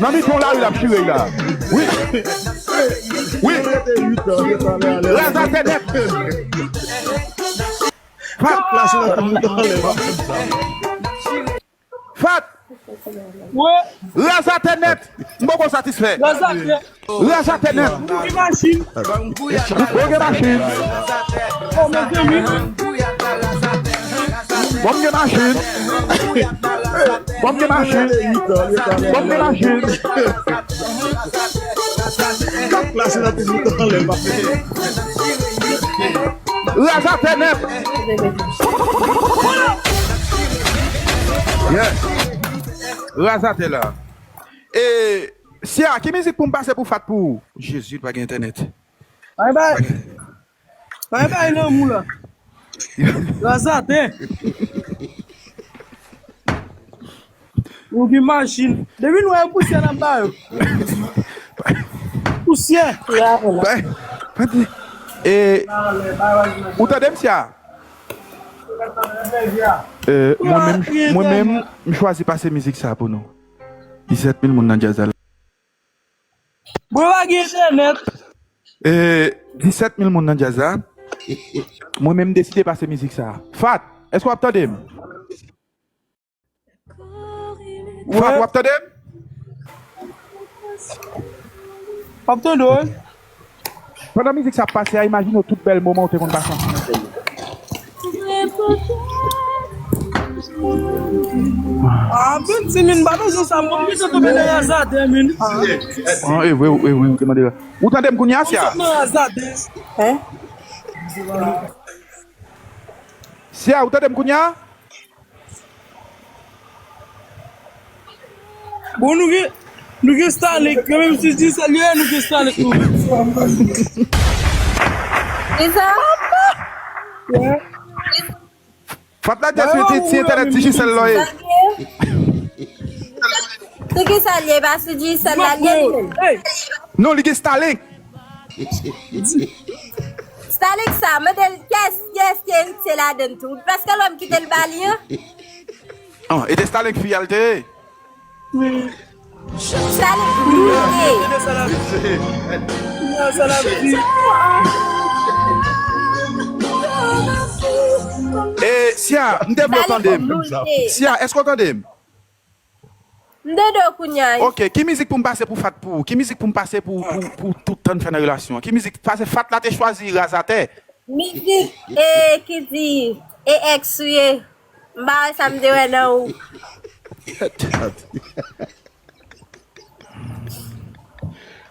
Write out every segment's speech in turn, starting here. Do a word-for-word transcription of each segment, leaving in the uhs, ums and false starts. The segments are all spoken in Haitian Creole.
Nan mitan lari l ap chire la. Wi. Wi. Razatè nèt. Fat. Fat. Wi. Razatè nèt. M poko satisfè. Razatè. Razatè nèt. Ki machin? Mwen gen machin. Bon, mezanmi. Bon, m gen machin. Bon, m gen machin. Bon, m gen machin. Kap klase nan tout mouton anlè, papa. Razatè nèt. Yeah. Razatè la. E, Sia, ki mizik pou m pase pou Fat pou ou? Jezi, pa gen entènèt. Bay bay. Bay bay lanmou la. Razatè. Ou gen machin. Depi nou wè pousyè n ap ba yo. Pousyè. Bay. Bay. E, ou tande m, Sia? E, mwen menm, mwen menm, m chwazi pase mizik sa pou nou. Disèt mil moun nan djaz la. Mwen pa gen entènèt. E, disèt mil moun nan djaz la. Mwen menm m deside pase mizik sa. Fat, èske w ap tande m? Fat, w ap tande m? W ap tande w, wi. Pandan mizik sa ap pase a, imajine w tout bèl moman w te konn pase ansanm avè l. Ah, Bensi, min, pa bezwen sa, mwen, mwen te tonbe nan razatè, min. Ah. Ah, e vre, e vre, ou te mande. Ou tande m kounye a, Sia? Mwen sot nan razatè. Hein? Sia, ou tande m kounye a? Bon, nou gen, nou gen Starlink, yo menm si Digicel yo ye, nou gen Starlink nou. Kisa? Fat la di se ti entènèt Digicel la ye. Se kisa l ye? Pa sou Digicel la l ye li menm? Non, li gen Starlink. Starlink sa, mande l kiyès, kiyès ki eritye ladan l tou. Paske l wè m kite l ba li an. An, e te Starlink fi a l te ye? Starlink fi a l te ye. E, Sia, m te vle w tande m. Sia, èske w tande m? M tande w kounye a. Ok, ki mizik pou m pase pou Fat pou ou? Ki mizik pou m pase pou, pou, pou tout tan n fè nan relasyon an? Ki mizik? Pase Fat la te chwazi Razatè. Mizik, e, ki di, e èks ou ye. M pa wè sa m te wè nan ou.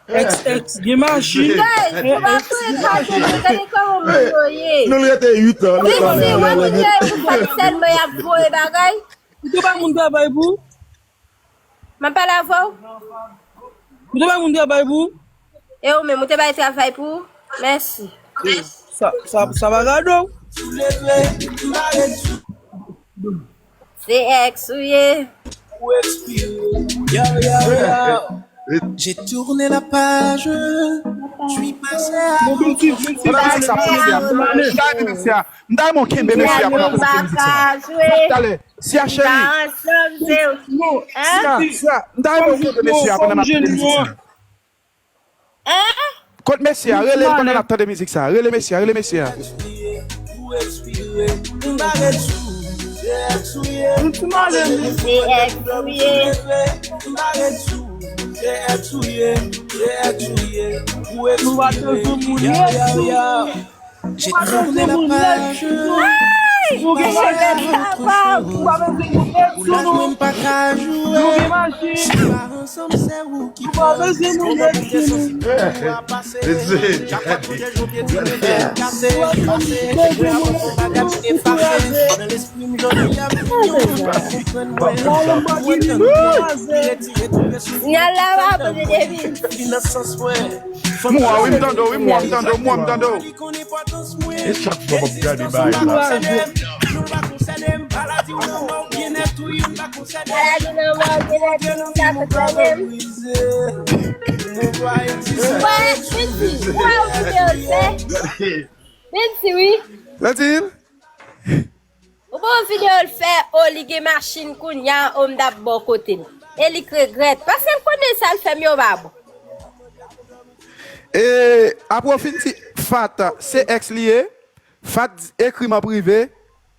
Èks, èks, gen machin. Guys, nou pa pou ekate nou, gade kòman moun yo ye. Nou rete uit an. Wi, si wè moun yo ye pou Fat sèlman y ap voye bagay. Ou te bay moun travay pou ou? M ap pale avè w. Ou te bay moun travay pou ou? E ou menm, ou te bay travay pou ou? Mèsi. Sa, sa, sa pa gade w. Se èks ou ye. Ou ekspire. Yo, yo, yo. J'ai tourné la page. Je suis passé à... Bon, Bensi, Bensi, Bensi, Bensi, Bensi. M ta renmen w kenbe mesye a pandan w ap pase mizik sa. Talè, Sia cheri. Non, Sia, Sia, m ta renmen w kenbe mesye a pandan m ap tande mizik sa. Kot mesye a? Rele l pandan n ap tande mizik sa. Rele mesye a, rele mesye a. J'ai tourné la page. Ou gen cheve papa, ou pa bezwen moun ret sou nou. Nou gen machin. Ou pa bezwen moun ret sou nou. Sinyal la pa bon, depi. Mwa, wi, m tande w, wi, mwa, m tande w, mwa, m tande w. E chak fwa m ap gade bagay la. Wè, Bensi, ou wè yon videyo l fè? Bensi, wi. Ou bon videyo l fè, o, li gen machin kounya, o, m t ap bò kote l. E li k regrèt. Paske l konnen sa l fè m yo pa bon. E apre w fin di Fat se ex li ye, Fat ekri m an prive,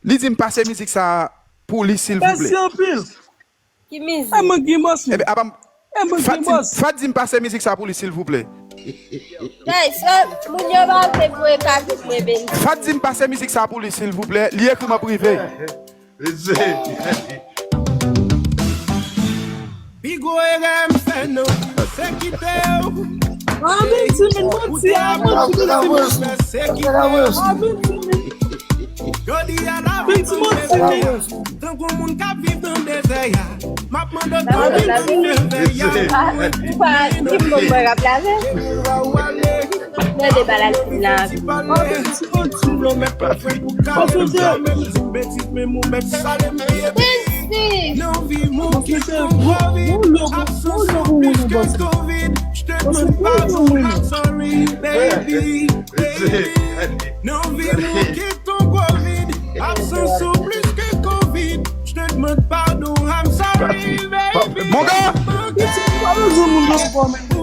li di m pase mizik sa pou li silvouplè. Mèsi anpil. Ki mizik? Mwen gen bòs mwen. Ebyen apa m Mwen Fat gen di, bòs. Fat di m pase mizik sa pou li silvouplè. Guys, moun yo pa vle voye kafik mwen beni. Fat di m pase mizik sa pou li silvouplè, li ekri m an prive. Pi gwo erè m fè nan vi m se kite w. Anben ti men mwen ti a mwen ti men ti men. Se kite w. Anben ti men. Jodi a la vi m se tankou moun k ap viv nan dezè a. M ap mande w tanpri pou m fè vèy a. Ou pa di m bon mwen rap la men. Mwen de balal fin la. Ti pale, ti pale, ti pale, mèt pa fè pou ka. Menm ti menm ou mèt sale m pye. Nan vi m ou kite yon gwo vid. Absans ou plis ke kovid. Je te demande pardon, I'm sorry, baby, baby. Nan vi m ou kite yon gwo vid. Absans ou plis ke kovid. Je te demande pardon, I'm sorry, baby. Mon gars, Piti pa bezwen moun nan kò men.